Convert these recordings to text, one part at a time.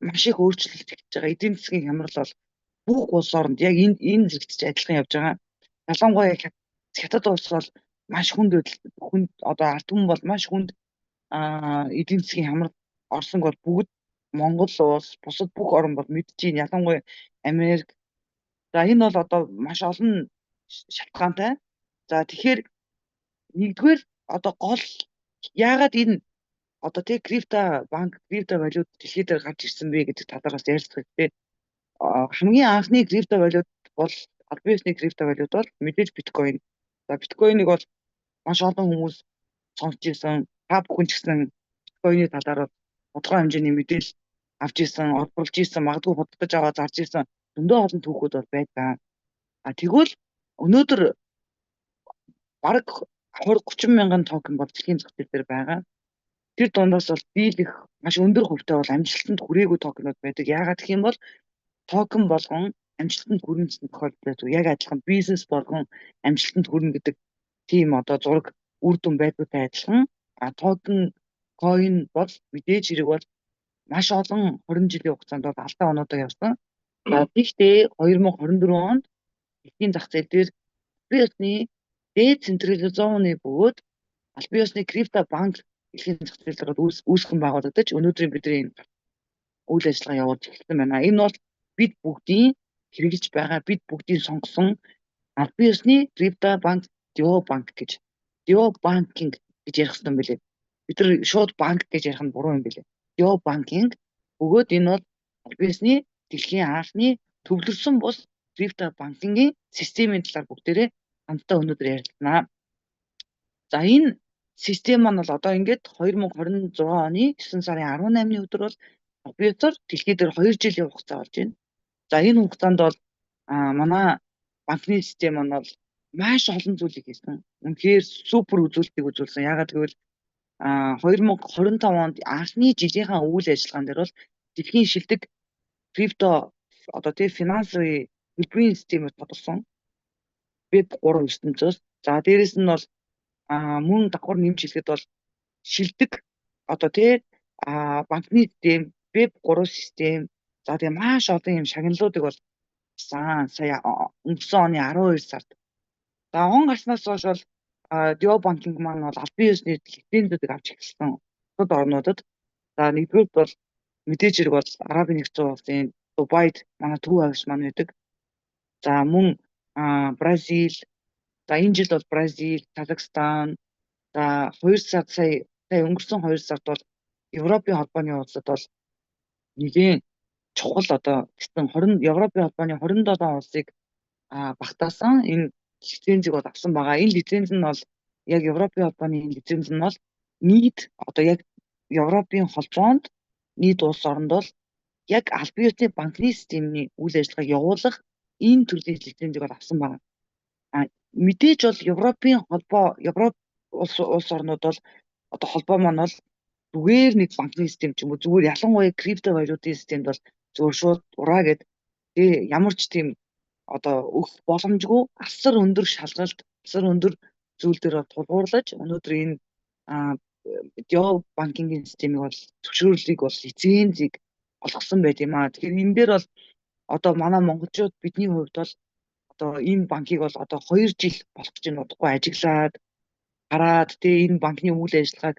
Маш их өөрчлөлт хийж байгаа. Эдийн засгийн хямрал бол бүх улс оронд яг энэ зэрэгт ч адилхан явж байгаа. Ялангуяа Хятад улс бол маш хүнд хүнд, одоо ард түмэн бол маш хүнд эдийн засгийн хямрал орсон бол бүгд Монгол улс, бусад бүх орн бол мэдж байна. Ялангуяа Америк. За, энэ бол одоо маш олон шалтгаантай. За, тэгэхээр нэгдүгээр одоо гол яагаад энэ одоо тий крипто банк, крипто валют дэлхий дээр гарч ирсэн бэ гэдэг талаараас ярилцах хэрэгтэй. Хамгийн анхны крипто валют бол, албан ёсны крипто валют бол мэдээж биткойн. За, биткойныг бол маш олон хүмүүс сонсч ирсэн. Та бүхэн ч гэсэн биткойны талаар тодорхой хэмжээний мэдээлэл авч ирсэн, олборлож ирсэн, магадгүй худалдаж аваад зарж ирсэн зөндөө олон түүхүүд бол байдаг. А тэгвэл өнөөдөр бараг 20 30 мянган токен бол дэлхийн зах зээл дээр байгаа. Тэр дундаас бол дийлэх маш өндөр хувьтай бол амжилтанд хүрээгүй токенууд байдаг. Яагаад гэх юм бол токен болгон амжилтанд хүрнэ гэсэн тохиолдол яг адилхан бизнес болгон амжилтанд хүрнэ гэдэг тийм одоо зураг үр дүн байдагтай адилхан, а токен coin бол мэдээж хэрэг бол маш олон 20 жилийн хугацаанд бол алдаа оноодоо явсан. За, гэхдээ 2024 онд дэлхийн зах зээл дээр албан ёсны децентрализованный бөгөөд албан ёсны крипто банк дэлхийн зах зээл дээр үүсгэн байгуулагдаж, өнөөдрийн бидний энэ үйл ажиллагаа явуулж эхэлсэн байна. Энэ бол бид бүгдийн хэрэгжилж байгаа, бид бүгдийн сонгосон албан ёсны крипто банк, Dio банк гэж, Dio banking гэж ярих хэрэгтэй юм билээ. Бид нар шууд банк гэж ярих нь буруу юм билээ. Dio banking бөгөөд энэ бол албан ёсны дэлхийн анхны төвлөрсөн бус крипто banking ийн системийн талаар бүгдээрээ хамтдаа өнөөдөр ярилцсанаа. За, энэ систем маань бол одоо ингээд 2026 оны 9 сарын 18-ны өдөр бол компьютер дэлхий дээр 2 жилийн хугацаа болж байна. За, энэ хугацаанд бол манай банкны систем маань бол маш олон зүйлийг хийсэн. Үнэхээр супер үзүүлэлтийг үзүүлсэн. Яагаад гэвэл 2025 онд анхны жилийнхаа үйл ажиллагаан дээр бол дэлхийн шилдэг крипто одоо тий финансовый төлбөрийн системээр тодорсон. Web 3 ертөнцөөс. За, дээрэс нь бол мөн давхар нэмж хэлэхэд бол шилдэг одоо тий банкны систем, веб 3 систем, за, тэгээ маш олон юм шагналуудыг бол авсан. Сая өнгөрсөн оны 12 сард. За, он гарснаас хойш бол Dio banking маань бол албан ёсны лицензүүдийг авч эхэлсэн. Бусад орнуудад. За, нэгдүгээр бол мэдээж хэрэг бол Арабын Нэгдсэн Улсын Дубайд манай төв офис маань байдаг. За, мөн Бразил, за, энэ жил бол Бразил, Казахстан, за, 2 сард, сая өнгөрсөн 2 сард бол Европын холбооны улсад бол нэгэн чухал одоо гэсэн 20 Европын холбооны 27 улсыг багтаасан энэ лицензийг бол авсан байгаа. Энэ лиценз нь бол яг Европын холбооны энэ лиценз нь бол нийт одоо яг Европын холбоонд нийт улс оронд бол яг албан ёсны банкны системний үйл ажиллагааг явуулах энэ төрлийн лицензийг бол авсан байна. А мэдээж бол Европын холбоо, Европ улс орнууд бол одоо холбоо маань бол зүгээр нэг банкны систем ч юм уу, зүгээр ялангуяа крипто валютын системд бол зүгээр шууд ураа гэд тэгээ ямар ч тийм одоо өгөх боломжгүй, асар өндөр шалгалт, асар өндөр зүйл дээр тулгуурлаж өнөөдөр энэ Dio banking ийн системийг бол зөвшөөрлийг бол лицензийг олгосон байт юм аа. Тэгэхээр энэ дээр бол одоо манай монголчууд, бидний хувьд бол одоо энэ банкыг бол одоо 2 жил болох гэж байна, удахгүй ажиглаад хараад тэгээ энэ банкны үйл ажиллагааг,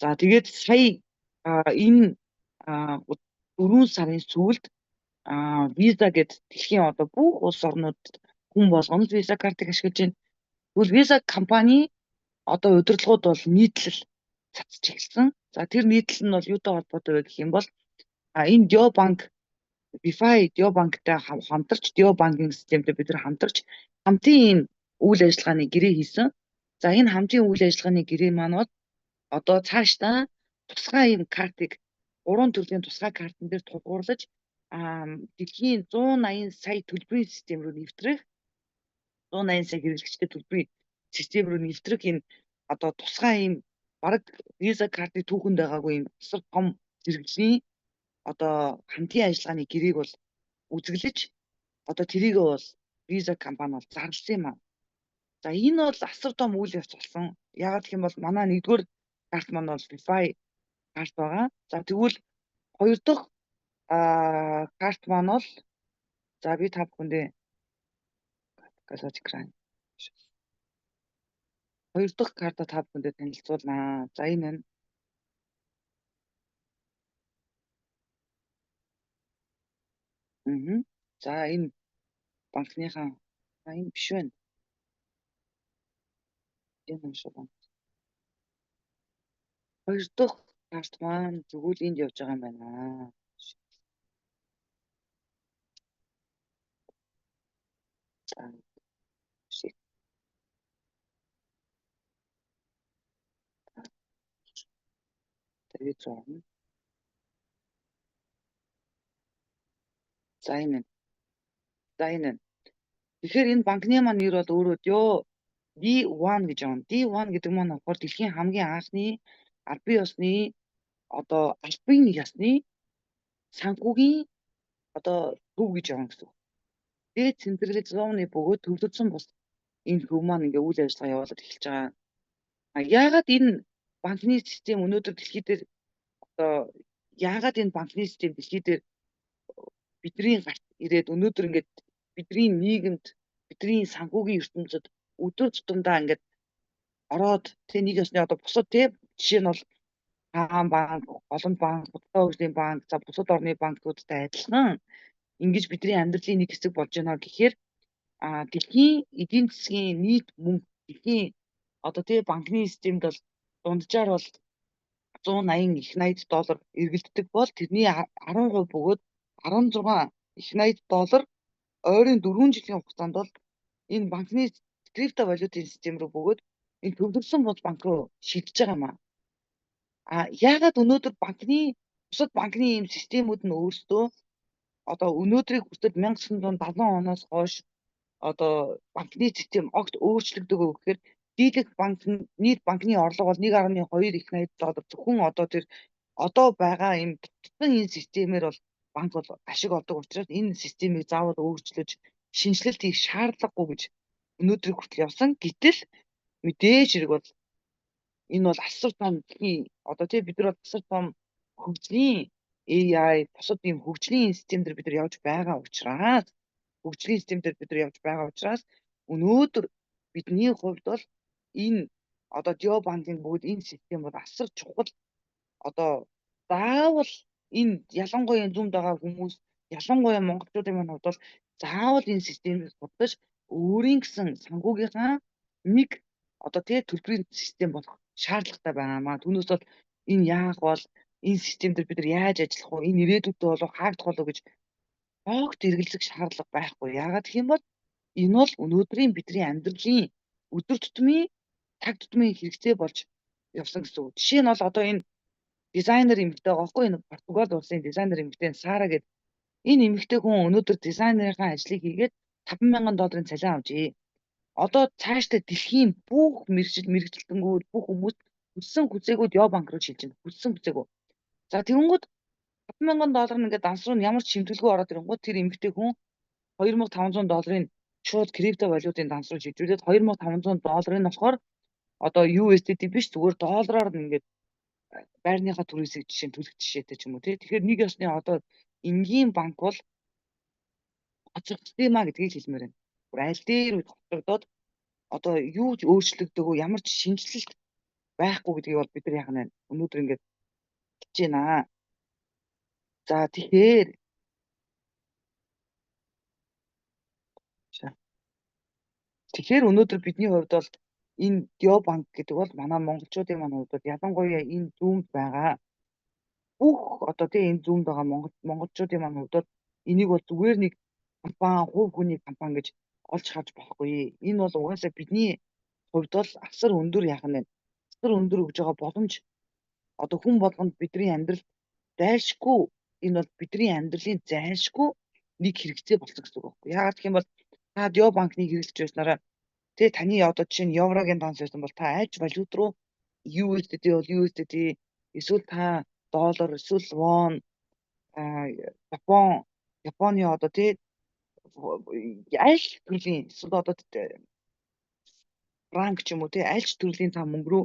за, тэгээд сая энэ 4 сарын сүүлд Visa гэд дэлхийн одоо бүх улс орнууд хүн болгоно Visa картыг ашиглаж байна. Тэгвэл Visa компани одоо удирдлагууд бол нийтлэл цацж эхэлсэн. За, тэр нийтлэл нь бол юутай холбоотой вэ гэх юм бол энэ Dio банк, DeFi Dio банктай хамтарч, Dio банкинг системтэй бид нар хамтарч хамтын ийм үйл ажиллагааны гэрээ хийсэн. За, энэ хамтын үйл ажиллагааны гэрээ маань бол одоо цаашдаа тусгай ийм картыг, гурван төрлийн тусгай картан дээр тулгуурлаж дэлхийн 180 сая төлбөрийн систем рүү нэвтрэх, 180 сая хэрэглэгчтэй төлбөрийн систем рүү нэвтрэх энэ одоо тусгай ийм бараг Visa картны түүхэнд байгаагүй ийм асар том зэрэглэлийн одоо хамтын ажиллагааны гэрээг бол үзэглэж, одоо тэрийг бол Visa компани бол зарласан юм аа. За, энэ бол асар том үйл явц болсон. Яагаад гэх юм бол манай нэгдүгээр карт маань бол DeFi карт байгаа. За, тэгвэл хоёр дахь Карт маань бол за би та бүхэндээ показать экран. Хоёр дахь карта та бүхэндээ танилцуулнаа. За, энэ байна. За, энэ банкныхаа, энэ биш байна. Энэ юм шиг байна. Хоёр дахь карт маань тэгвэл энд явж байгаа юм байна. За. Шиг. Тэгээд зурна. За, энэ. За, энэ. Тэгэхээр энэ банкны маань нэр бол өөрөө D1 гэж байна. D1 гэдэг маань болохоор дэлхийн хамгийн анхны албан ёсны, одоо албан ёсны санхүүгийн одоо төв гэж явна гэсэн үг. Децентрализованы бөгөөд төвлөрсөн бус энэ төв маань ингээ үйл ажиллагаа явуулаад эхэлж байгаа. А яагаад энэ банкны систем өнөөдөр дэлхий дээр, одоо яагаад энэ банкны систем дэлхий дээр бидний гарт ирээд өнөөдөр ингээд бидний нийгэмд, бидний санхүүгийн ертөнцид өдөр тутамдаа ингээд ороод тэ нэг ёсны одоо бусад тэ жишээ нь бол хаан банк, олон банк, худалдаа хөгжлийн банк, за бусад орны банкудтай адилхан ингэж бидний амьдралын нэг хэсэг болж байна гэхээр дэлхийн эдийн засгийн нийт мөнгө, дэлхийн одоо тий банкны системд бол дунджаар бол 180 их 80 доллар эргэлддэг бол тэрний 10% бөгөөд 16 их 80 доллар ойрын 4 жилийн хугацаанд бол энэ банкны криптовалютын систем рүү бөгөөд энэ төвлөрсөн бус банк руу шилжиж байгаа юм аа. А яагаад өнөөдөр банкны бусад банкны ийм системүүд нь өөрсдөө одоо өнөөдрийг хүртэл 1970 оноос хойш одоо банкны систем огт өөрчлөгдөөгүй гэхээр дийлэх банк, нийт банкны орлого бол 1.2 их 80 доллар зөвхөн одоо тэр одоо байгаа ийм дутсан энэ системээр бол банк бол ашиг олдог учраас энэ системийг заавал өөрчлөж шинэчлэлт хийх шаардлагагүй гэж өнөөдрийг хүртэл явсан. Гэтэл мэдээж хэрэг бол энэ бол асар том дэлхийн одоо тий бид нар бол асар том хөгжлийн AI бусад ийм хөгжлийн систем дээр бид нар явж байгаа учраас, хөгжлийн систем дээр бид нар явж байгаа учраас өнөөдөр бидний хувьд бол энэ одоо геобанкинг бөгөөд энэ систем бол асар чухал. Одоо заавал энэ ялангуяа Zoom-д байгаа хүмүүс, ялангуяа монголчуудын маань хувьд бол заавал энэ системийг судалж өөрийн гэсэн санхүүгийнхаа нэг одоо тий төлбөрийн систем болох шаардлагатай байгаа маа. Түүнээс бол энэ яах бол, энэ систем дээр бид нар яаж ажиллах вэ? Энэ ирээдүйдээ болов хаагдах болов гэж огт эргэлзэх шаардлага байхгүй. Яагаад гэх юм бол энэ бол өнөөдрийн бидний амьдралын өдөр тутмын цаг тутмын хэрэгцээ болж явсан гэсэн үг. Жишээ нь бол одоо энэ дизайнер эмэгтэй байгаа байхгүй, энэ Португал улсын дизайнер эмэгтэй Сара гэдэг энэ эмэгтэй хүн өнөөдөр дизайнерынхаа ажлыг хийгээд 5,000 долларын цалин авчээ. Одоо цаашдаа дэлхийн бүх мэргэжил мэргэжилтэнгүүд, бүх хүмүүс хүссэн хүсээгүй Йо банк руу шилжинэ. Хүссэн хүсээгүй. За, тэгэнгүүт 5,000 доллар нь ингээд данс руу ямар ч шимтгэлгүй ороод ирэнгүүт тэр эмэгтэй хүн 2500 долларын шууд крипто валютын данс руу шилжүүлээд 2500 долларын нь болохоор одоо USDT биш, зүгээр доллараар нь ингээд байрныхаа түрээсийг жишээ нь төлөх жишээтэй ч юм уу тий. Тэгэхээр нэг ёсны одоо энгийн банк бол хоцрогдсон юм а гэдгийг хэлмээр байна. Бүр аль дээр үед хоцрогдоод одоо юу ч өөрчлөгдөөгүй, ямар ч шинэчлэлт байхгүй гэдгийг бол бид нар яах нь өнөөдөр ингээд хэлж байна. За, тэгэхээр өнөөдөр бидний хувьд бол энэ Геобанк гэдэг бол манай монголчуудын маань хувьд бол ялангуяа энэ Zoom-д байгаа бүх одоо тий энэ Zoom-д байгаа монголчуудын маань хувьд бол энийг бол зүгээр нэг компани, хувь хүний компани гэж олж харж болохгүй. Энэ бол угаасаа бидний хувьд бол асар өндөр яах нь асар өндөр өгж байгаа боломж, одоо хүн болгонд бидний амьдрал зайлшгүй, энэ бол бидний амьдралын зайлшгүй нэг хэрэгцээ болсон гэсэн үг байхгүй. Яагаад гэх юм бол та Дио банкны хэрэглэж байснараа тий таны одоо жишээ нь еврогийн данс байсан бол та альч валют руу, USDT бол USDT, эсвэл та доллар, эсвэл вон, Япон Японы одоо тий аль төрлийн, эсвэл одоо франк ч юм уу тий аль ч төрлийн та мөнгө рүү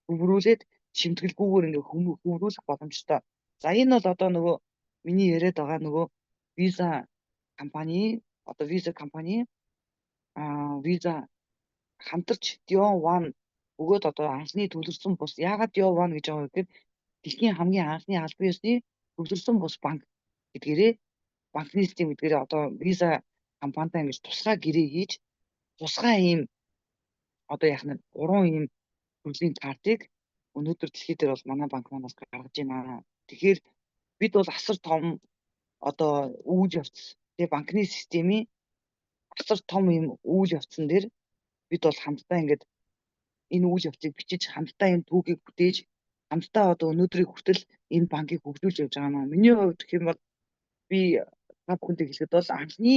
хөврүүлээд шимтгэлгүйгээр ингээ хөврүүлэх боломжтой. За, энэ бол одоо нөгөө Миний яриад байгаа нөгөө Visa компани, одоо Visa компани Visa хамтарч Dion One бөгөөд одоо анхны төвлөрсөн бус. Яагаад Dion One гэж байгаа вэ гэхээр дэлхийн хамгийн анхны албан ёсны төвлөрсөн бус банк гэдгээрээ, банкны систем гэдгээрээ одоо Visa компанитай ингэж тусгай гэрээ хийж, тусгай ийм одоо яах нь гурван ийм төрлийн картыг өнөөдөр дэлхий дээр бол манай банк маань бас гаргаж байна. Тэгэхээр бид бол асар том одоо үйл явц, тэгээ банкны системийн асар том ийм үйл явцсан дээр бид бол хамтдаа ингээд энэ үйл явцыг бичиж, хамтдаа энэ түүхийг бүтээж, хамтдаа одоо өнөөдрийг хүртэл энэ банкыг хөгжүүлж явж байгаа юм. Миний хувьд гэх юм бол би та бүхэнтэй хэлэхэд бол анхны,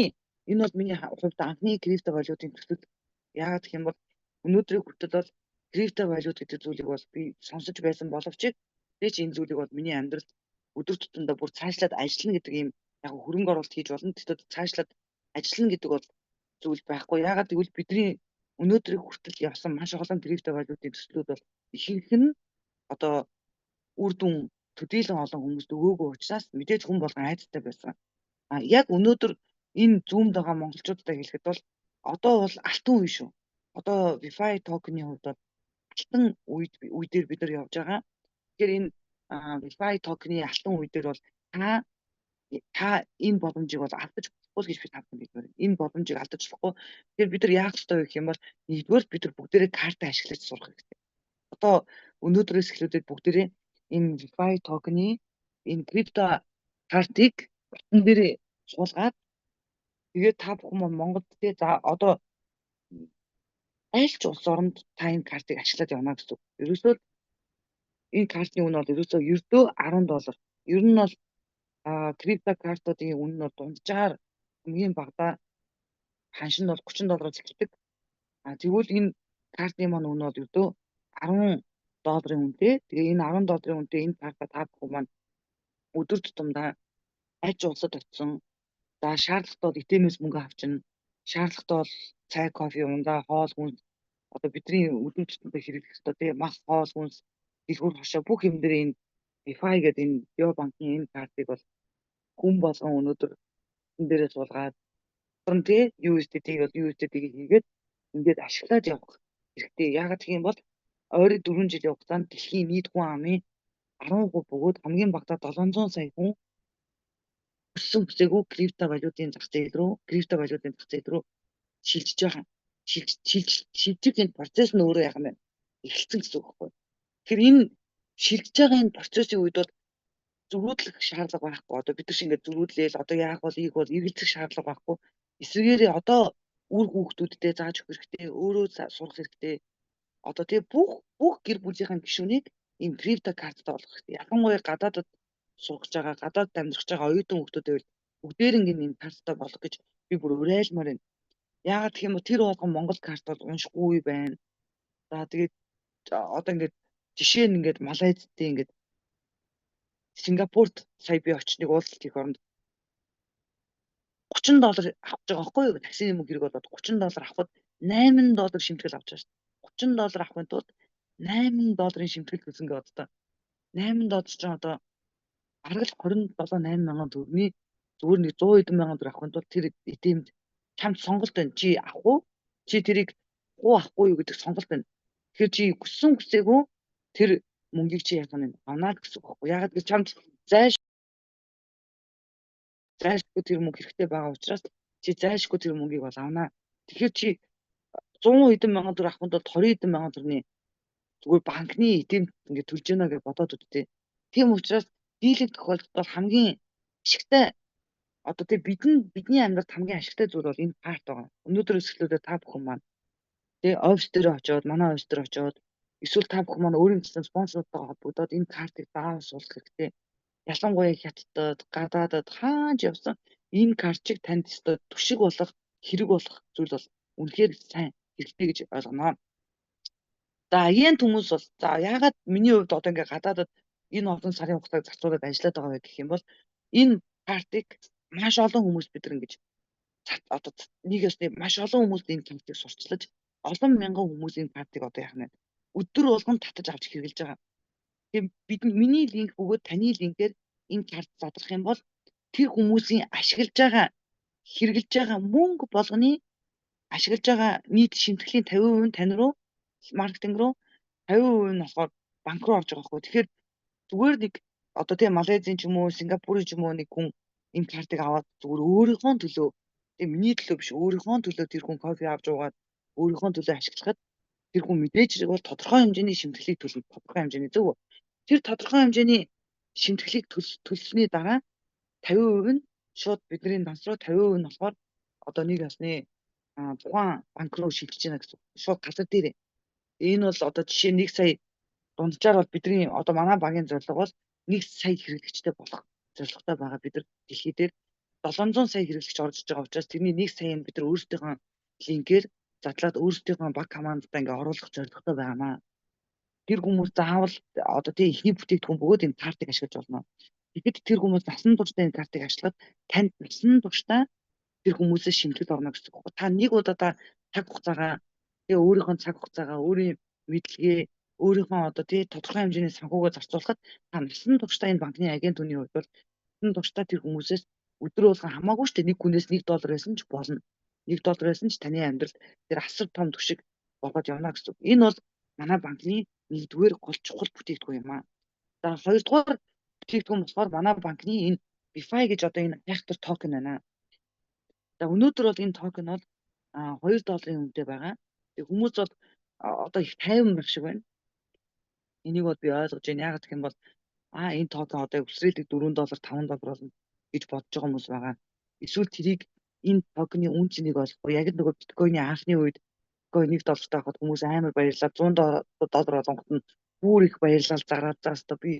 энэ бол миний хувьд анхны криптовалютын төсөл. Яагаад гэх юм бол өнөөдрийг хүртэл бол криптовалют гэдэг зүйлийг бол би сонсож байсан боловч ч энэ зүйлийг бол миний амьдралд өдөр тутамдаа бүр цаашлаад ажиллана гэдэг ийм яг хөрөнгө оруулалт хийж болно. Тэгэхдээ цаашлаад ажиллана гэдэг бол зүйл байхгүй. Яагаад гэвэл бидний өнөөдрийг хүртэл явсан маш олон криптовалютын төслүүд бол ихэнх нь одоо үр дүн төдийлөн олон хүмүүст өгөөгүй учраас мэдээж хүн болгон айдастай байсан. А яг өнөөдөр энэ Zoom-д байгаа монголчуудтай хэлэхэд бол одоо бол алтан үе шүү. Одоо WeFi токены хувьд бол алтан үе дээр бид нар явж байгаа. Тэгэхээр энэ WeFi токены алтан үе дээр бол та энэ боломжийг бол алдаж болохгүй гэж би та бүхэнд хэлмээр байна. Энэ боломжийг алдаж болохгүй. Тэгэхээр бид нар яах ёстой вэ гэх юм бол нэгдүгээр бид нар бүгдээрээ карта ашиглаж сурах хэрэгтэй. Одоо өнөөдрөөс эхлүүлээд бүгдээрээ энэ WeFi токены энэ крипто картыг утсан дээр суулгаад, тэгээд та бүхэн Монголд тий, за одоо аль ч улс оронд та энэ картыг ашиглаад явна гэсэн үг. Ерөөсөө энэ картны үнэ бол ерөөсөө ердөө 10 доллар. Ер нь бол крипто картуудын үнэ нь бол дунджаар хамгийн багадаа ханш нь бол 30 доллароос эхэлдэг. А тэгвэл энэ картны маань үнэ бол ердөө 10 долларын үнэтэй. Тэгээ энэ 10 долларын үнэтэй энэ карта та бүхэн маань өдөр тутамдаа аль ч улсад очисон, за шаардлагатай бол ATM-ээс мөнгө авчина. Шаардлагатай бол цай, кофе, ундаа, хоол хүнс, одоо бидний өдөр тутамдаа хэрэглэх ёстой тийм мах, хоол хүнс, дэлгүүр хошоо бүх юм дээр энэ WeFi гэдэг энэ Био банкны энэ картыг бол хүн болгон өнөөдөр энэ дээрээ суулгаад тий USDT-г бол USDT-г хийгээд ингээд ашиглаад явах хэрэгтэй. Яагаад гэх юм бол ойрын 4 жилийн хугацаанд дэлхийн нийт хүн амын 10% бөгөөд хамгийн багадаа 700 сая хүн хүссэн хүсээгүй криптовалютын зах зээл рүү шилжиж байгаа. Шилжих энэ процесс нь өөрөө яг юм эхэлсэн гэсэн үг байхгүй. Тэгэхээр энэ шилжиж байгаа энэ процессын үед бол зөрүүдлэх шаардлага байхгүй. Одоо бид нар шиг ингээд зөрүүдлээл одоо яах бол ийх бол эргэлзэх шаардлага байхгүй. Эсвэргээрээ одоо үр хүүхдүүддээ зааж өгөх хэрэгтэй, өөрөө сурах хэрэгтэй. Одоо тэгээ бүх гэр бүлийнхэн гишүүнийг ийм крипто карттай болгох хэрэгтэй. Ялангуяа гадаадад сурах гэж байгаа, гадаадд амьдрах гэж байгаа оюутан хүүхдүүд байвал бүгдээринг энэ карттай болох гэж би бүр уриалмаар байна. Яагаад гэх юм бол тэр болгон Монгол карт бол уншихгүй байна. За тэгээд одоо ингээд жишээ нь ингээд Малайзд ингээд Сингапурт сая би очиж нэг уулзалт хийх оронд 30 доллар авч байгаа байхгүй юу? Таксины мөнгө хэрэг болоод 30 доллар авахад 8 доллар шимтгэл авч байгаа шүү дээ. 30 доллар авахын тулд 8 долларын шимтгэл төлсөн гэж боддоо. 8 доллар чинь одоо бараг л 27 8 мянган төгрөгийн зүгээр нэг 100 хэдэн мянган төгрөг авахын тулд тэр ATM-д чамд сонголт байна. Чи авах уу? Чи тэрийг уу авахгүй юу гэдэг сонголт байна. Тэгэхээр чи хүссэн хүсээгүй тэр мөнгийг чи яах нь авна гэсэн үг байхгүй. Яагаад гэвэл чамд зайлшгүй тэр мөнгө хэрэгтэй байгаа учраас чи зайлшгүй тэр мөнгийг бол авна. Тэгэхээр чи 100 хэдэн мянган төгрөг авахын тулд 20 хэдэн мянган төгрөгийн зүгээр банкны ATM ингээд төлж гэнэ гэж бодоод үттэй. Тийм учраас дийлэнх тохиолдолд бол хамгийн ашигтай, одоо тий бидний амьдралд хамгийн ашигтай зүйл бол энэ карт байгаа. Өнөөдөр өсгөлүүдээ та бүхэн маань тий офис дээр очиод, манай офис дээр очиод, эсвэл та бүхэн маань өөрийн гэсэн спонсорудтайгаа холбогдоод энэ картыг заавал суулгах хэрэгтэй. Ялангуяа Хятадд, гадаадад хаан ч явсан энэ картыг танд өстой түшиг болох, хэрэг болох зүйл бол үнэхээр сайн хэрэгтэй гэж ойлгоно. За агент хүмүүс бол за яагаад миний хувьд одоо ингээ гадаадад энэ олон сарын хугацааг зарцуулаад ажиллаад байгаа вэ гэх юм бол энэ картыг маш олон хүмүүс бид нар ингэж одоо нэг ёсны маш олон хүмүүст энэ картыг сурталчилж, олон мянган хүмүүс энэ картыг одоо яах нь өдөр болгон татаж авч хэрэглэж байгаа. Тэгэхээр бид миний линк бөгөөд таны линкээр энэ карт задрах юм бол Тэр хүмүүсийн ашиглаж байгаа, хэрэглэж байгаа мөнгө болгоны ашиглаж байгаа нийт шимтгэлийн 50% нь тань руу, маркетинг руу, 50% нь болохоор банк руу орж байгаа байхгүй. Тэгэхээр зүгээр нэг одоо тийм Малайзын ч юм уу, Сингапурын ч юм уу нэг хүн энэ картыг аваад зүгээр өөрийнхөө төлөө, тийм миний төлөө биш, өөрийнхөө төлөө тэр хүн кофе авч уугаад өөрийнхөө төлөө ашиглахад тэр хүн мэдээж хэрэг бол тодорхой хэмжээний шимтгэлийг төлнө. Тодорхой хэмжээний, зөв үү? Тэр тодорхой хэмжээний шимтгэлийг төлсөний дараа 50% нь шууд бидний данс руу, 50% нь болохоор одоо нэг ясны тухайн банк руу шилжиж байна гэсэн. Шууд газар дээр. Энэ бол одоо жишээ 1 сая дунджаар бол бидний одоо манай багийн зорилго бол 1 сая хэрэглэгчтэй болох зорилготой байгаа. Бид нар дэлхий дээр 700 сая хэрэглэгч орж иж байгаа учраас тэрний 1 сая нь бид нар өөрсдийнхөө линкээр задлаад өөрсдийнхөө баг командтай ингээ оруулах зорилготой байгаамаа. Тэр хүмүүс заавал одоо тий эхний бүтээгдэхүүн бөгөөд энэ картыг ашиглаж болно. Тэгэхэд тэр хүмүүс насан туршдаа энэ картыг ашиглаад танд насан туршдаа тэр хүмүүсээс шимтгэл орно гэсэн үг. Та нэг удаадаа цаг хугацаагаа, тэгээ өөрийнхөө цаг хугацаагаа, өөрийн мэдлэгээ, өөрийнхөө одоо тий тодорхой хэмжээний санхүүгээ зарцуулахад та насан туршдаа энэ банкны агент хүний хувьд бол насан туршдаа тэр хүмүүсээс өдөр болгон хамаагүй шүү дээ, нэг хүнээс 1 доллар байсан ч болно. 1 доллар байсан ч таны амьдрал тэр асар том түшиг болгоод явна гэсэн үг. Энэ бол манай банкны нэгдүгээр гол чухал бүтээгдэхүүн юм аа. За, хоёрдугаар бүтээгдэхүүн болохоор манай банкны энэ BiFi гэж одоо энэ айхтар токен байна. За, өнөөдөр бол энэ токен бол 2 долларын үнэтэй байгаа. Тэг хүмүүс бол одоо их тайван байх шиг байна. Энийг бол би ойлгож байна. Яагаад гэх юм бол энэ токен одоо өсрэлдэг 4 доллар, 5 доллар болно гэж бодож байгаа хүмүүс байгаа. Эсвэл тэрийг энэ токены үн цэнийг олохгүй яг л нөгөө биткойны анхны үед биткойн 1 доллартай байхад хүмүүс амар баярлаад 100 доллар болонгот нь бүр их баярлал зараад за өстой би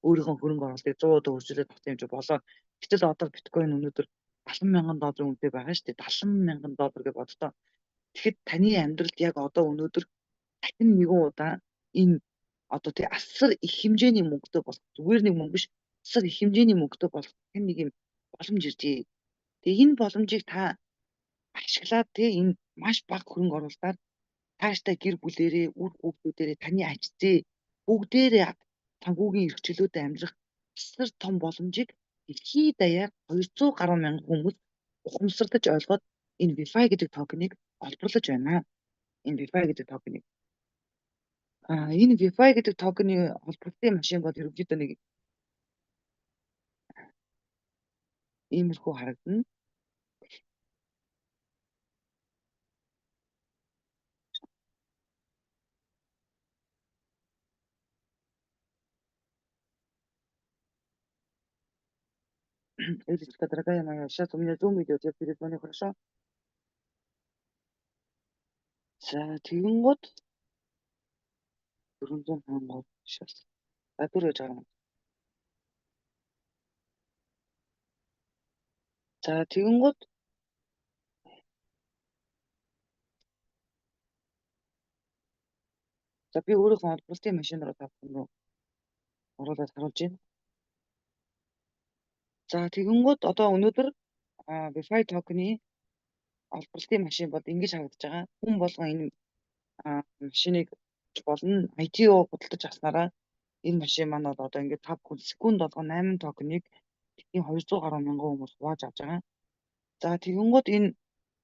өөрийнхөө хөрөнгө оруулалтыг 100 удаа үржүүлээд авсан юм чи болоо. Гэтэл одоо биткойн өнөөдөр 70 мянган долларын үнэтэй байгаа шүү дээ. 70 мянган доллар гэж боддоо. Тэгэхэд таны амьдралд яг одоо өнөөдөр дахин нэгэн удаа энэ одоо тий асар их хэмжээний мөнгөтэй болох, зүгээр нэг мөнгө биш, асар их хэмжээний мөнгөтэй болох тань нэг юм боломж иржээ. Тэгээ энэ боломжийг та ашиглаад тий энэ маш бага хөрөнгө оруулалтаар тааштай гэр бүлэрээ, үр хүүхдүүдэрээ, таны ач зээ бүгдээрээ санхүүгийн эрх чөлөөтэй амьдрах асар том боломжийг дэлхийд даяар 200 гаруй мянган хүмүүс ухамсарлаж ойлгоод энэ BiFi гэдэг токеныг олборлож байна. Энэ BiFi гэдэг токеныг. Энэ BiFi гэдэг токены холбогдсон машин бол ерөнхийдөө нэг иймэрхүү харагдана. Элечка, дорогая моя, сейчас у меня Zoom идет, я перезвоню, хорошо? За, тэгэнгүүт 453 сейчас. За, дөрөв жаргана. За, тэгэнгүүт за би өөрийнхөө олборлтын машин руу та бүхэн рүү оруулаад харуулж байна. За, тэгэнгүүт одоо өнөөдөр BiFi токены олборлтын машин бол ингэж харагдаж байгаа. Хүн болгон энэ машиныг болно. ITO худалдаж авснараа энэ машин маань бол одоо ингээд 5 хүн секунд болгон 8 токеныг дэлхийн 200 гаруй мянган хүмүүс хувааж авч байгаа. За, тэгэнгүүт энэ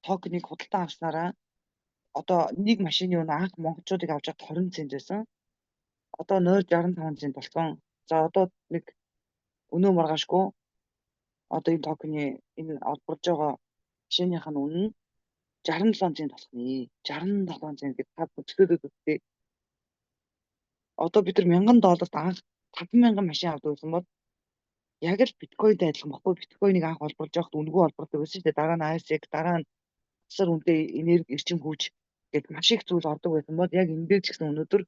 токеныг худалдан авснараа одоо нэг машины үнэ анх монголчуудыг авч явахад 20 цент байсан. Одоо 0.65 цент болсон. За, одоо нэг өнөө маргаашгүй одоо энэ токены энэ олборлож байгаа машиных нь үнэ нь 67 цент болох нэ. 67 цент гэж та бүтлгөөдөд үзтээ. Одоо бид нар 1000 долларт анх 5000 машин авдаг байсан бол яг л биткойнтэй адилхан баггүй. Биткойныг анх олборлож байхад үнэгүй олборлдог байсан шүү дээ. Дараа нь ASIC, дараа нь асар үнэтэй энерги, эрчим хүч гэд маш их зүйл ордог байсан бол яг энэ дээр ч гэсэн өнөөдөр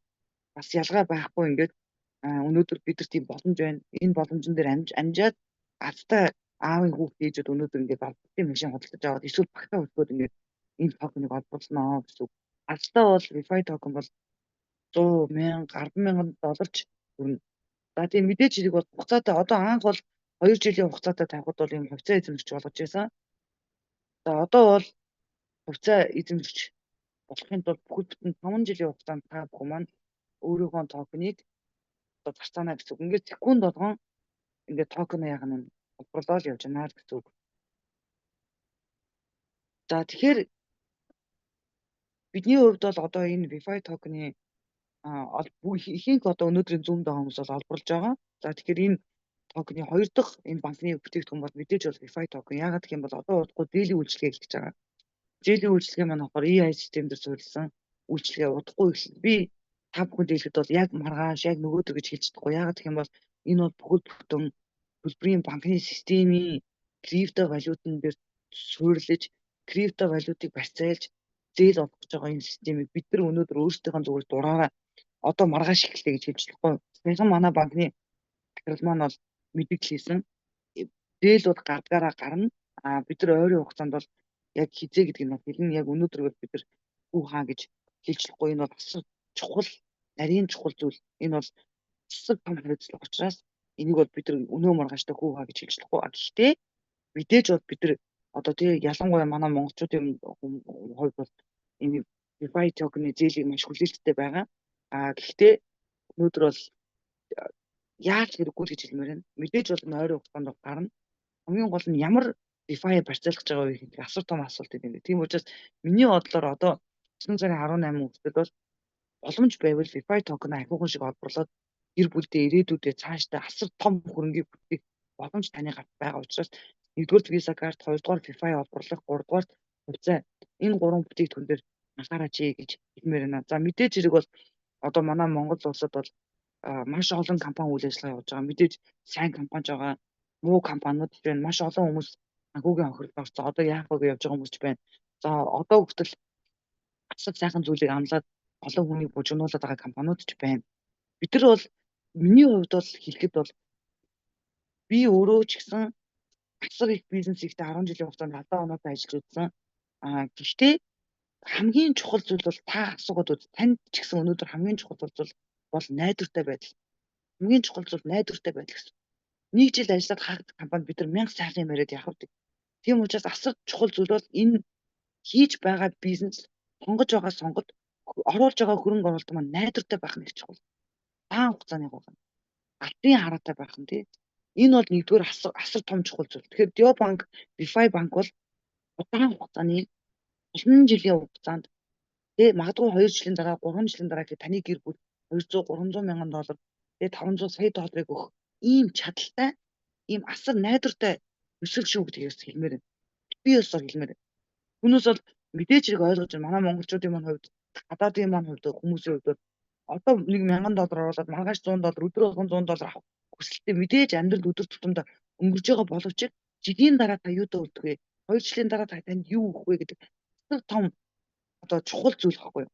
бас ялгаа байхгүй ингээд өнөөдөр бид нар тийм боломж байна. Энэ боломжон дээр амжаад азтай аавын хүүхд ээжүүд өнөөдөр ингээд олборлтын машин худалдаж аваад эсвэл багтаа хөтгөөд ингээд энэ токеныг олборлоно гэсэн үг. Азтай бол BiFi токен бол 100 мянга, 10 мянган долларч хүрнэ. За, тийм мэдээж хэрэг бол хугацаатай, одоо анх бол 2 жилийн хугацаатай тавихад бол ийм хувьцаа эзэмшигч болгож байсан. За, одоо бол хувьцаа эзэмшигч болохын тулд бүхэл бүтэн 5 жилийн хугацаанд та бүхэн маань өөрийнхөө токеныг одоо зарцаана гэсэн үг. Ингээд секунд болгон ингээд токен яах нь Олборлол явж байна л гэсэн үг. За, тэгэхээр бидний хувьд бол одоо энэ WeFi токены ихэнх одоо өнөөдрийн Zoom-д байгаа хүмүүс бол олборлож байгаа. За, тэгэхээр энэ токены хоёр дахь энэ банкны бүтээгдэхүүн бол мэдээж бол WeFi токен. Яагаад гэх юм бол одоо удахгүй зээлийн үйлчилгээ эхлэж байгаа. Зээлийн үйлчилгээ маань болохоор AI систем дээр суурилсан үйлчилгээ удахгүй эхэлнэ. Би та бүхэнд хэлэхэд бол яг маргааш, яг нөгөөдөр гэж хэлж чадахгүй. Яагаад гэх юм бол энэ бол бүхэл бүтэн төлбөрийн банкны системийн крипто валютан дээр суурилж, крипто валютыг барьцаалж зээл олгож байгаа энэ системийг бид нар өнөөдөр өөрсдийнхөө зүгээр дураараа одоо маргааш эхэллээ гэж хэлж чадахгүй. Саяхан манай банкны захирал маань бол мэдээлэл хийсэн. Зээл бол гардгаараа гарна. А бид нар ойрын хугацаанд бол яг хэзээ гэдгийг нь хэлнэ. Яг өнөөдөр бол бид нар хүү хаа гэж хэлж чадахгүй. Энэ бол асар чухал, нарийн чухал зүйл. Энэ бол асар том хариуцлага учраас энийг бол бид нар өнөө маргааштай хүү хаа гэж хэлж чадахгүй. Гэхдээ мэдээж бол бид нар одоо тий ялангуяа манай монголчуудын хувьд бол энэ DeFi токены зээлийг маш хүлээлттэй байгаа. А гэхдээ өнөөдөр бол яаж хэрэггүй л гэж хэлмээр байна. Мэдээж бол энэ ойрын хугацаанд гарна. Хамгийн гол нь ямар DeFi барьцаалах байгаа вэ гэдэг асар том асуулт юм байна. Тийм учраас миний бодлоор одоо 9 сарын 18 хүртэл бол боломж байвал DeFi токен ахиухан шиг олборлоод гэр бүлдээ, ирээдүйдээ цаашдаа асар том хөрөнгийг бүтээх боломж таны гарт байгаа учраас нэгдүгээр Visa карт, хоёрдугаар DeFi олборлох, гуравдугаар хувьцаа, энэ гурван бүтээгдэхүүн дээр анхаараач гэж хэлмээр байна. За, мэдээж хэрэг бол одоо манай Монгол улсад бол маш олон компани үйл ажиллагаа явуулж байгаа. Мэдээж сайн компани байгаа, муу компаниуд байна. Маш олон хүмүүс санхүүгийн хохирлолд орсон. Одоо яах вэ гэж явж байгаа хүмүүс ч байна. За, одоо хүртэл асар сайхан зүйлийг амлаад олон хүнийг бужигнуулаад байгаа компаниуд ч байна. Бид нар бол миний хувьд бол хэлэхэд бол би өөрөө ч гэсэн асар их бизнес хийхдээ 10 жилийн хугацаанд алдаа оноотой ажиллаж үзсэн. А гэхдээ хамгийн чухал зүйл бол та асуугаад үз. Танд ч гэсэн өнөөдөр хамгийн чухал зүйл бол найдвартай байдал. Хамгийн чухал зүйл найдвартай байдал гэсэн. Нэг жил ажиллаад хаагдах компанид бид нар мянга сайхан юм яриад явах вэ? Тийм учраас асар чухал зүйл бол энэ хийж байгаа бизнес, сонгож байгаа сонголт, оруулж байгаа хөрөнгө оруулалт маань найдвартай байх нь их чухал. Даан хугацааны байна. Алдрын хараатай байх нь тий. Энэ бол нэгдүгээр асар том чухал зүйл. Тэгэхээр Dio банк, DeFi банк бол удаан хугацааны, олон жилийн хугацаанд тий магадгүй 2 жилийн дараа, 3 жилийн дараа гэх таны гэр бүл 200 300 мянган доллар тий 500 сая долларыг өгөх ийм чадaltaй, ийм асар найдвартай төсөл шүү гэдгийг бас хэлмээр байна. Би ёсоор хэлмээр байна. Түүнээс бол мэдээж хэрэг ойлгож байна. Манай монголчуудын маань хувьд, гадаадын маань хувьд, хүмүүсийн хувьд бол одоо нэг 1000 доллар оруулаад маргааш 100 доллар, өдөр болгон 100 доллар авах хүсэлтээ мэдээж амьдрал өдөр тутамдаа өнгөрч байгаа боловч жилийн дараа та юудаа үлдэх вэ? 2 жилийн дараа та танд юу өгөх вэ гэдэг асар том одоо чухал зүйл байхгүй юу?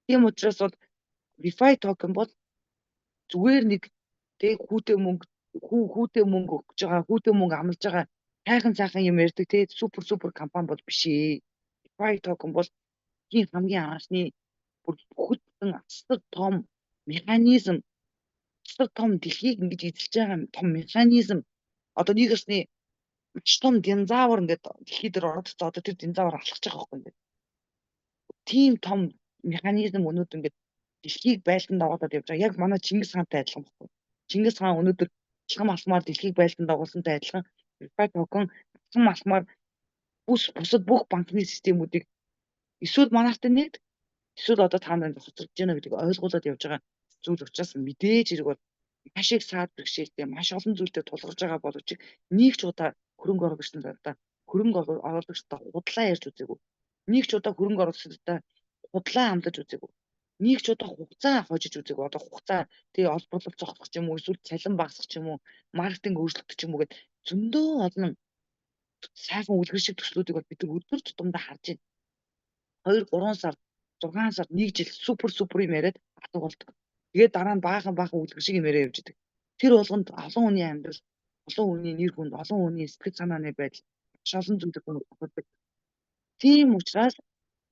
Тийм учраас бол DeFi токен бол зүгээр нэг тэг хүүтэй мөнгө, хүүтэй мөнгө өгч байгаа, хүүтэй мөнгө амлаж байгаа сайхан сайхан юм ярьдаг тий супер супер компани бол биш ээ. DeFi токен бол тийм хамгийн анхны бүр бүхэлдэн асар том механизм, асар том дэлхийг ингэж эзэлж байгаа том механизм. Одоо нэг ёсны маш том динозавр ингээд дэлхий дээр ороод, одоо тэр динозавр алхаж байгаа байхгүй ингээд. Тийм том механизм өнөөдөр ингээд дэлхийг байлдан дагуулад явж байгаа. Яг манай Чингис хаантай адилхан байхгүй. Чингис хаан өнөөдөр алхам алхмаар дэлхийг байлдан дагуулсантай адилхан DeFi токен алхам алхмаар бусад бүх банкны системүүдийг эсвэл манайхтай нэгд, эсвэл одоо та нарын хоцрогдож байна гэдгийг ойлгуулад явж байгаа зүйл учраас мэдээж хэрэг бол маш их саад бэрхшээлтэй, маш олон зүйлтэй тулгарч байгаа боловч нэг ч удаа хөрөнгө оруулагч надад хөрөнгө оруулагчдаа худлаа ярьж үзээгүй. Нэг ч удаа хөрөнгө оруулагчдаа худлаа амлаж үзээгүй. Нэг ч удаа хугацаа хожиж үзээгүй. Одоо хугацаа тэгээ олборлол зогсох ч юм уу, эсвэл цалин багасгах ч юм уу, маркетинг өөрчлөгдөх ч юм уу гэд зөндөө олон сайхан үлгэр шиг төслүүдийг бол бид нар өдөр тутамдаа харж байна. 2 3 сар, 6 сар, 1 жил супер супер юм яриад алга болдог. Тэгээд дараа нь баахан баахан үлгэр шиг юм яриа явж идэг. Тэр болгонд олон хүний амьдрал, олон хүний нэр хүнд, олон хүний сэтгэл санааны байдал маш олон зүйлийг боддог. Тийм учраас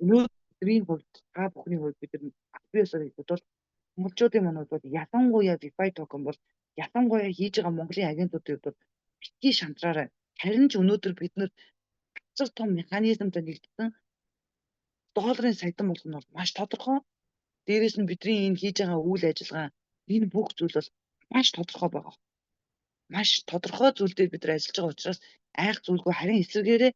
өнөөдрийн хувьд, та бүхний хувьд бид нар аль биесээр хэлбэл бол монголчуудын манайд бол ялангуяа DeFi токен бол ялангуяа хийж байгаа Монголын агентуудын хувьд бол битгий шантраарай. Харин ч өнөөдөр бид нар асар том механизмтай нэгдсэн долларын саятан болох нь бол маш тодорхой. Дээрээс нь бидний энэ хийж байгаа үйл ажиллагаа, энэ бүх зүйл бол маш тодорхой байгаа. Маш тодорхой зүйл дээр бид нар ажиллаж байгаа учраас айх зүйлгүй, харин эсрэгээрээ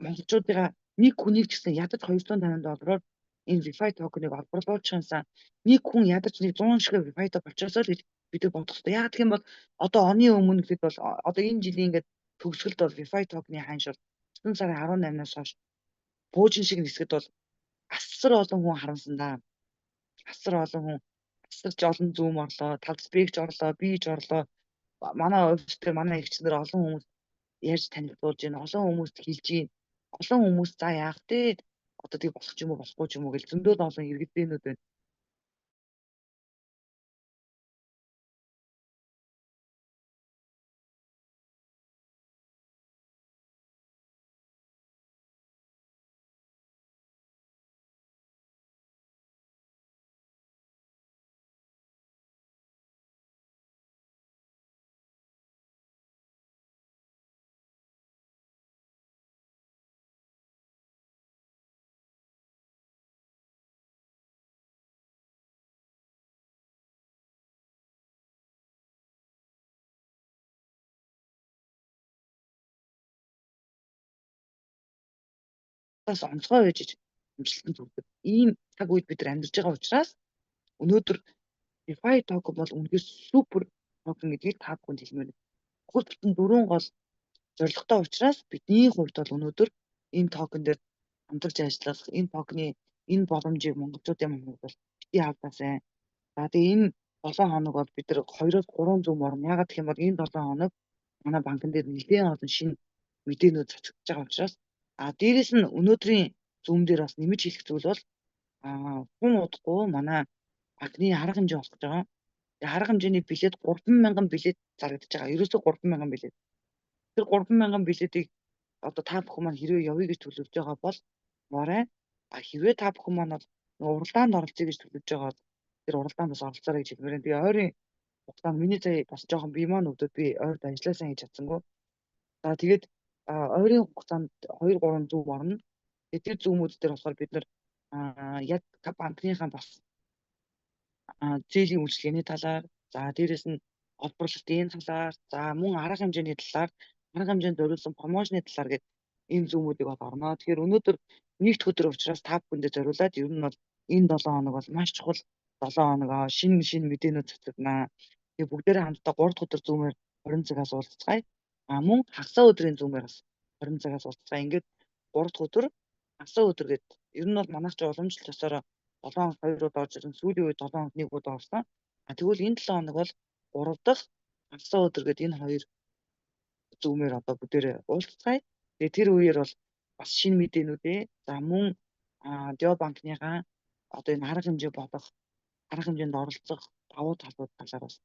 монголчуудыгаа нэг хүнийг ч гэсэн ядаж 250 доллараар энэ VeFi токеныг олборлуулчихсан, нэг хүн ядаж нэг 100 шиг VeFi токен болчихосоо л гэж бид нар бодох хэрэгтэй. Яг гэх юм бол одоо оны өмнө гэхэд бол одоо энэ жилийн ингээд төгсгөлд бол VeFi токены ханш бол 9 сарын 18-наас хойш пуужин шиг нисгэд бол асар олон хүн харамсан да. Асар олон хүн, асарч олон зүүм орлоо, талцбэгч орлоо, бийж орлоо. Манай офис дээр манай эгч нар олон хүмүүс ярьж танилцуулж байна, олон хүмүүст хэлж байна. Олон хүмүүс за яах вэ? Одоо тийг болох ч юм уу, болохгүй ч юм уу гэж зөндөл олон иргэдэнүүд байна. Бас онцгой байж амжилтанд хүрдэг. Ийм цаг үед бид нар амьдарч байгаа учраас өнөөдөр DeFi токен бол үнэхээр супер токен гэдгийг та бүхэнд хэлмээр байна. Бүхэл бүтэн дөрвөн гол зорилготой учраас бидний хувьд бол өнөөдөр энэ токен дээр хамтарч ажиллах, энэ токены энэ боломжийг монголчуудын хувьд бол битгий авдаасай. За тэгээ энэ 7 хоног бол бид нар 2-3 зүүн орно. Яагаад гэх юм бол энэ 7 хоног манай банкн дээр нэлээд олон шинэ мэдээнүүд цацагдж байгаа учраас дээрээс нь өнөөдрийн зүүн дээр бас нэмж хэлэх зүйл бол хүн удахгүй манай банкны арга хэмжээ болох гэж байгаа. Тэгээ арга хэмжээний билет 3000 билет зарагдаж байгаа. Ерөөсөө 3000 билет. Тэр 3000 билетийг одоо та бүхэн маань хэрвээ явъя гэж төлөвлөж байгаа бол моорой. Хэрвээ та бүхэн маань бол уралдаанд оролцъё гэж төлөвлөж байгаа бол тэр уралдаанд бас оролцоорой гэж хэлмээр байна. Тэгээ ойрын хугацаанд миний сая бас жоохон бие маань өвдөд би ойрд ажилласаа хийж чадсангүй. За тэгээд ойрын хугацаанд 2-3 зүүм орно. Тэгээд тэр зүүмүүд дээр болохоор бид нар яг банкныхаа бас зээлийн үйлчилгээний талаар, за дээрэс нь олборлолтын талаар, за мөн арга хэмжээний талаар, арга хэмжээнд зориулсан промошны талаар гээд энэ зүүмүүдийг бол орно. Тэгэхээр өнөөдөр нэгд өдөр учраас та бүхэндээ зориулаад ер нь бол энэ 7 хоног бол маш чухал 7 хоног, шинэ шинэ мэдээнүүд цацагдана. Тэгээ бүгдээрээ хамтдаа 3 дахь өдөр зүүмээр 20 цагаас уулзцгаая. Мөн хагасаа өдрийн зүүмээр бас 20 цагаас уулзцгаая. Ингээд 3 дахь өдөр хагасаа өдөр гээд ер нь бол манайх ч уламжлалт ёсороо 7 хоног 2 удаа орж ирэн сүүлийн үед 7 хоног 1 удаа орсон. Тэгвэл энэ 7 хоног бол 3 дахь хагасаа өдөр гээд энэ хоёр зүүмээр одоо бүгдээрээ уулзцгаая. Тэгээ тэр үеэр бол бас шинэ мэдээнүүдээ за мөн Дио банкныхаа одоо энэ арга хэмжээ бодох, арга хэмжээнд оролцох давуу талууд талаар бас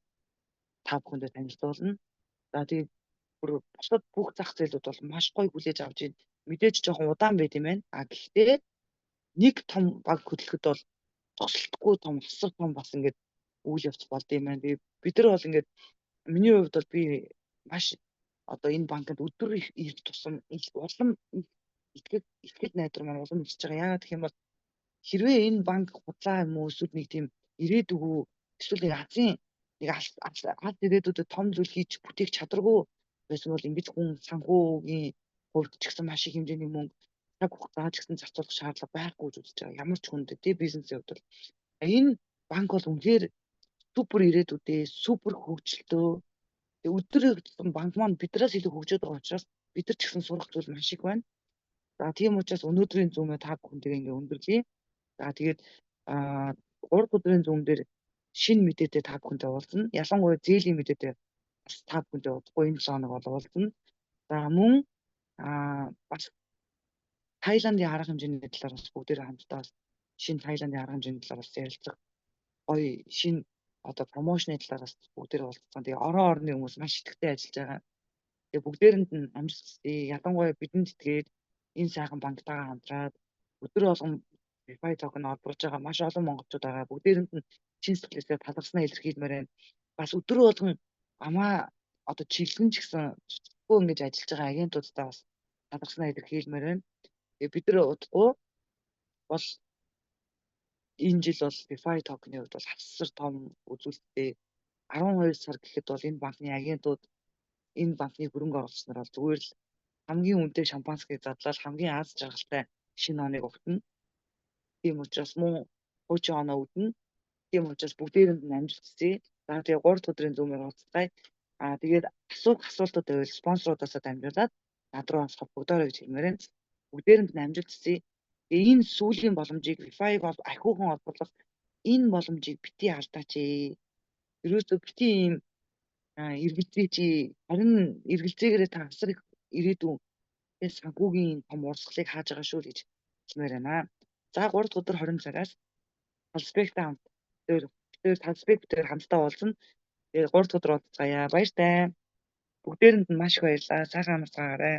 та бүхэндээ танилцуулна. За тэгээд бүр бусад бүх зах зээлүүд бол маш гоё хүлээж авч байна. Мэдээж жоохон удаан байд юм байна. Гэхдээ нэг том баг хөдлөхөд бол тосолтгүй том, асар том бас ингээд үйл явц болд юм байна. Тэгээд бид нар бол ингээд миний хувьд бол би маш одоо энэ банкнд өдөр их тусам улам итгэл найдвар маань улам өсөж байгаа. Яагаад гэх юм бол хэрвээ энэ банк худлаа юм уу эсвэл нэг тийм ирээдүгүү эсвэл нэг азийн нэг аз ирээдүйдээ том зүйл хийж бүтээх чадваргүй байсан бол ингэж хүн санхүүгийн хувьд ч гэсэн маш их хэмжээний мөнгө цаг хугацаа ч гэсэн зарцуулах шаардлага байхгүй гэж үзэж байгаа. Ямар ч хүнд тий бизнесийн хувьд бол энэ банк бол үнэхээр супер ирээдүйдээ супер хөгжилтөө өдөр тутам банк маань биднээс илүү хөгжөөд байгаа учраас бид нар ч гэсэн сурах зүйл маш их байна. За тийм учраас өнөөдрийн зүүмээ та бүхэндээ ингээ өндөрлөе. За тэгээд 3 өдрийн зүүм дээр шинэ мэдээтэй та бүхэнтэй уулзна. Ялангуяа зээлийн мэдээтэй бас та бүхэнтэй удахгүй энэ 7 хоног бол уулзна. За мөн бас Таиландын арга хэмжээний талаар бас бүгдээрээ хамтдаа шинэ Таиландын арга хэмжээний талаар бас ярилцах гоё шинэ одоо промошны талаар бас бүгдээрээ уулзсан. Тэгээ орон орны хүмүүс маш идэвхтэй ажиллаж байгаа. Тэгээ бүгдээрэнд нь амжилт хүсье. Ялангуяа бидэнд итгээд энэ сайхан банктайгаа хамтраад өдөр болгон VeFi токен олборлож байгаа маш олон монголчууд байгаа. Бүгдээрэнд нь чин сэтгэлээсээ талархснаа илэрхийлмээр байна. Бас өдөр болгон амаа одоо чиглэн ч гэсэн цэцэхгүй ингэж ажиллаж байгаа агентуудтай бас талархснаа илэрхийлмээр байна. Тэгээ бид нар удахгүй бол энэ жил бол VeFi токены хувьд бол асар том үзүүлэлттэй 12 сар гэхэд бол энэ банкны агентууд Энэ банкны хөрөнгө оруулагч нар бол зүгээр л хамгийн үнэтэй шампанскийг задлал хамгийн аз жаргалтай шинэ оныг өгтөнө. Тийм учраас мөн хуучин оноо үднэ. Тийм учраас бүгдээрэнд нь амжилт хүсье. За тэгээ 3 дахь өдрийн Zoom-ээр уулзцгаая. Аа тэгээд асуух асуултууд байвал спонсорудаас дамжуулаад над руу бас холбогдоорой гэж хэлмээр байна. Бүгдээрэнд нь амжилт хүсье. Тэгээ энэ сүүлийн боломжийг Wi-Fi-г бол ахиухан олборлох энэ боломжийг битгий алдаач ээ. Ерөөсөө битгий ийм эргэлзээч харин эргэлзээгээрээ та асар их ирээдүйн санхүүгийн том урсгалыг хааж байгаа шүү л гэж хэлмээр байна. За 3 дахь өдөр 20 цагаас Талсбектэй хамт тэр Талсбек дээр хамтдаа уулзна. Тэгээд 3 дахь өдөр уулзцаая. Баяртай. Бүгдээрэнд нь маш их баярлалаа. Сайхан амарцгаагаарай.